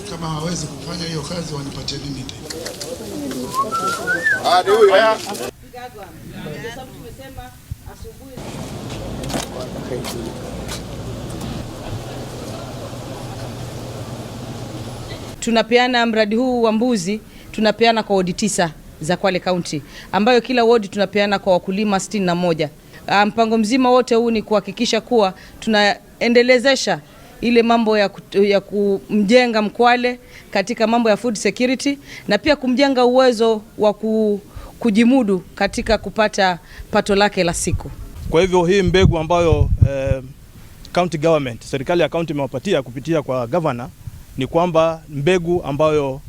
Kama hawezi kufanya hiyo kazi wanipatie mimi. Tunapeana mradi huu wa mbuzi, tunapeana kwa wodi 9 za Kwale County, ambayo kila wodi tunapeana kwa wakulima 61. Mpango mzima wote huu ni kuhakikisha kuwa tunaendelezesha ile mambo ya kumjenga Mkwale katika mambo ya food security na pia kumjenga uwezo wa kujimudu katika kupata pato lake la siku. Kwa hivyo hii mbegu ambayo county government, serikali ya county imewapatia kupitia kwa governor ni kwamba mbegu ambayo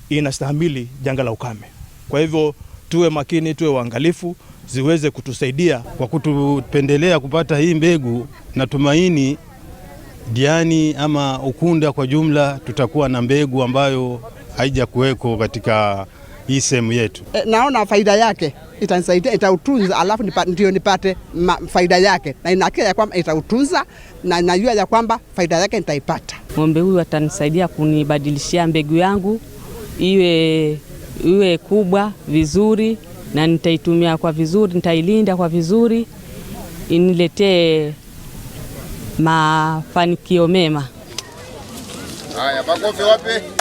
inastahimili janga la ukame. Kwa hivyo tuwe makini, tuwe waangalifu, ziweze kutusaidia. Kwa kutupendelea kupata hii mbegu, natumaini Diani ama Ukunda kwa jumla tutakuwa na mbegu ambayo haijakuweko katika hii sehemu yetu. Naona faida yake itanisaidia, itautunza, alafu ndio nipate faida yake, na ina hakika ya kwamba itautunza na najua ya kwamba faida yake nitaipata. Ng'ombe huyu atanisaidia kunibadilishia mbegu yangu iwe kubwa vizuri, na nitaitumia kwa vizuri, nitailinda kwa vizuri, iniletee mafanikio mema. Haya, makofi wapi?